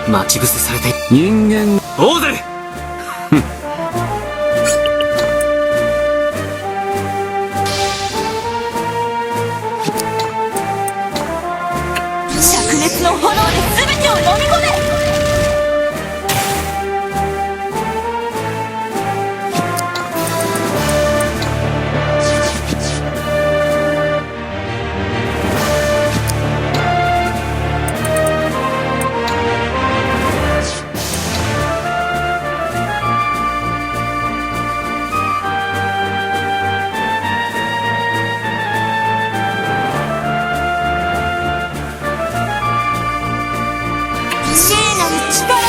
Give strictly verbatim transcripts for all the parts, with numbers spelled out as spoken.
待ち伏せされてい、人間、王で。灼熱の炎で全てを飲み込め。聖なる力よ。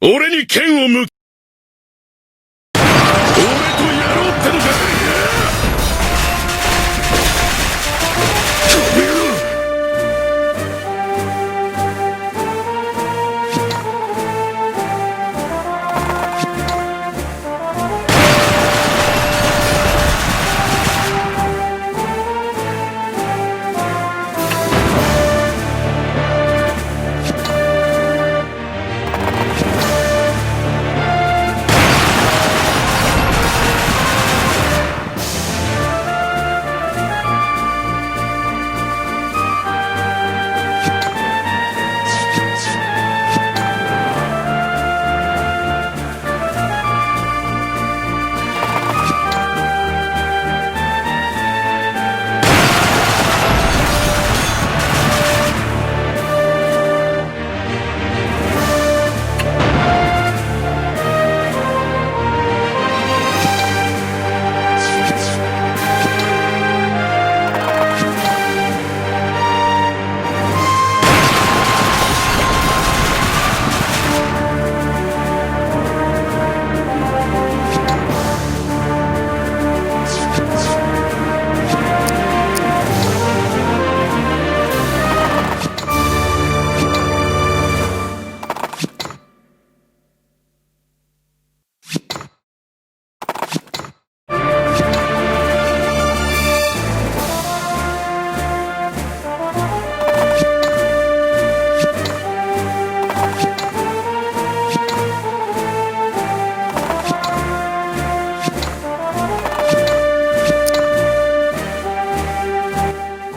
俺に剣を向け。俺とやろうってのか？この野郎！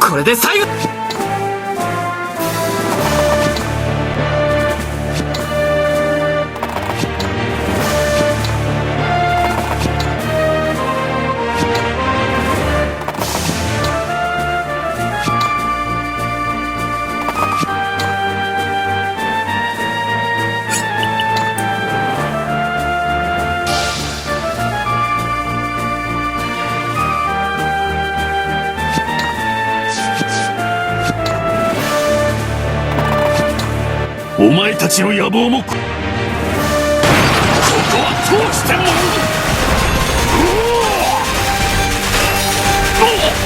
これで最後。お前たちの野望も、ここは通してもらう。うおー！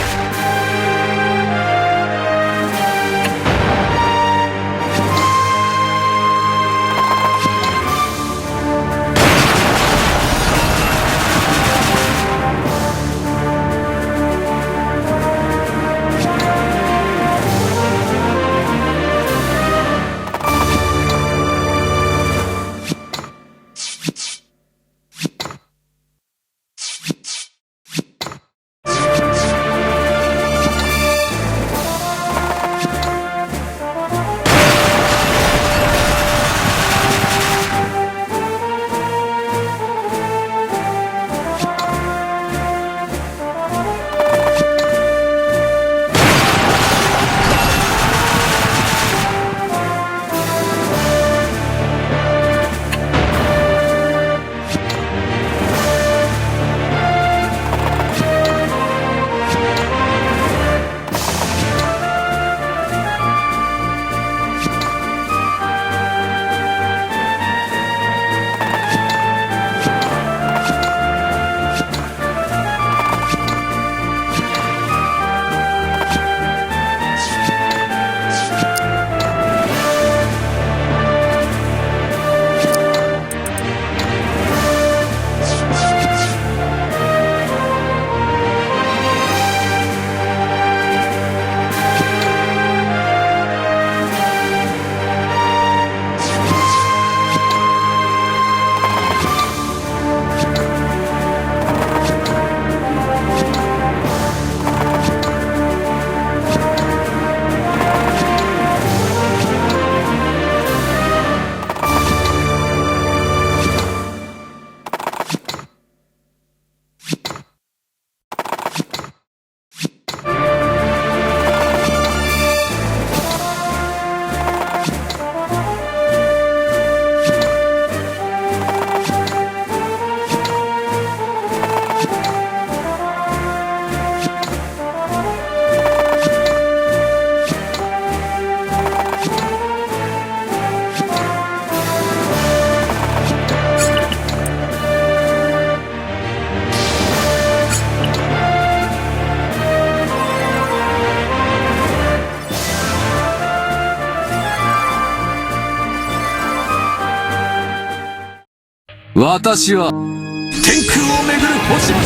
私は天空を巡る星々を。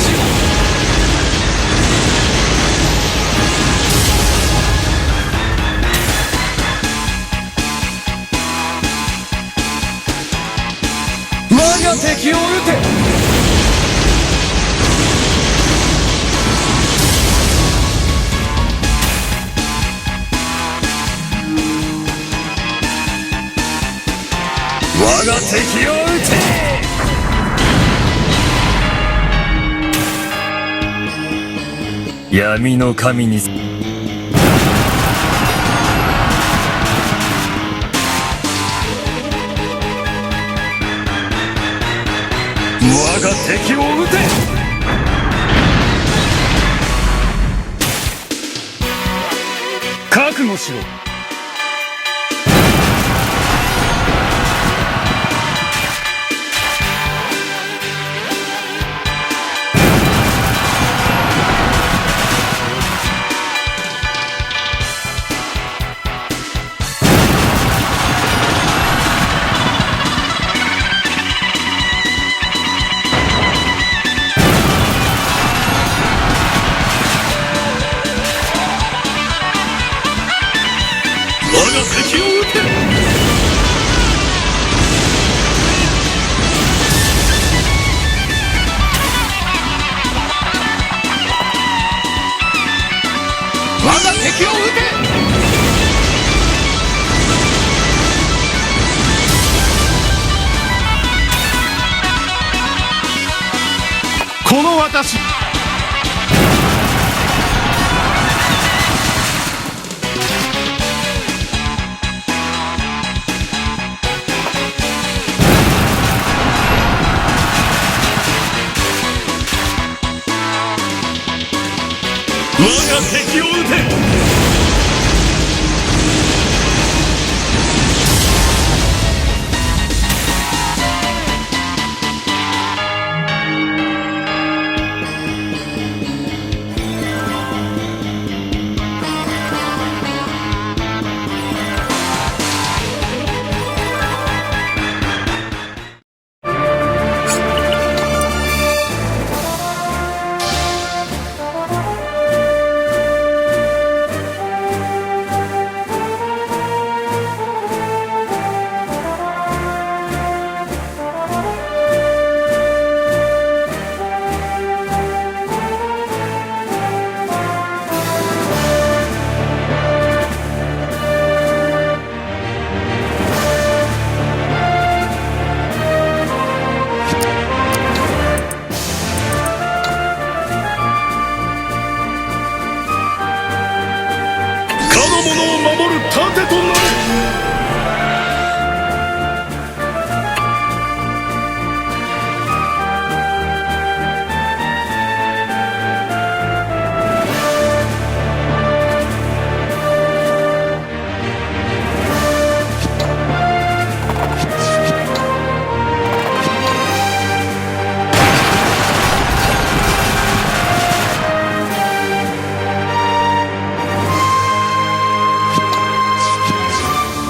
我が敵を討て。我が敵を討て。 闇の神に。我が敵を討て。覚悟しろ。 我が敵を討て。我が敵を討て。この私。 我が敵を討て。 かの者を守る盾となれ。 我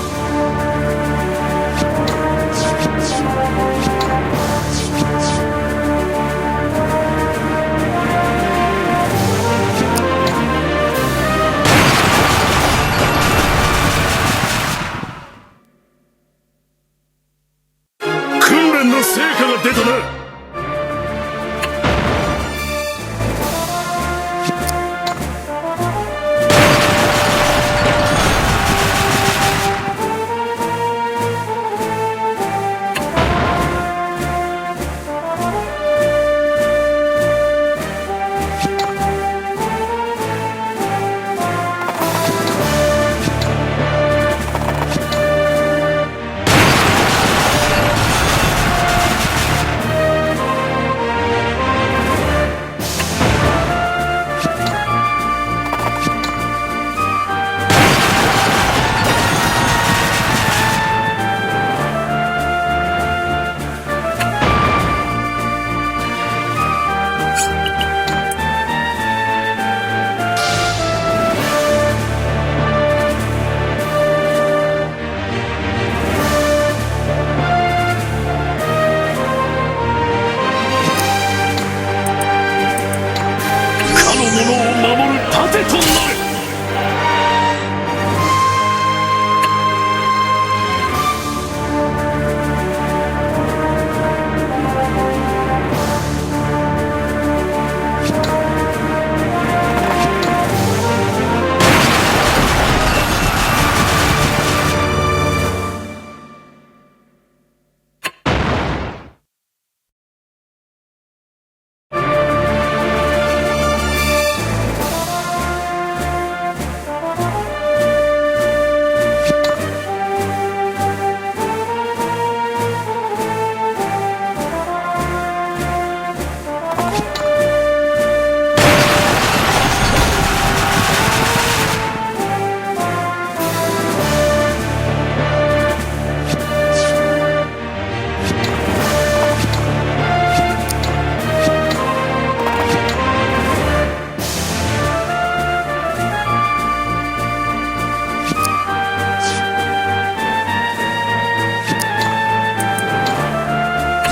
を守る盾となる。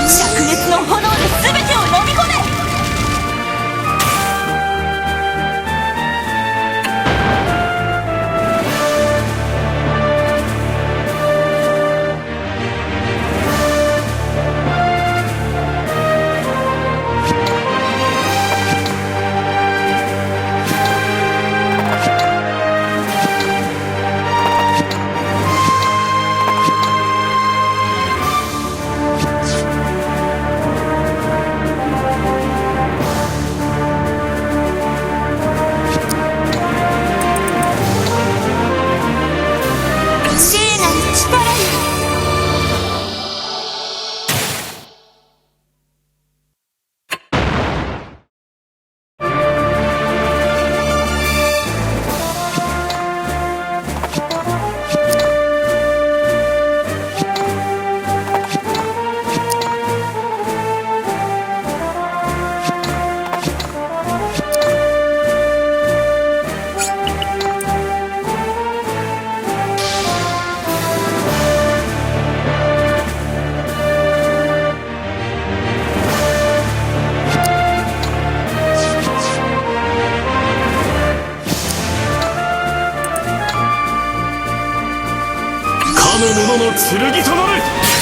灼熱の炎で全てを飲み込め。かの者の剣となれ。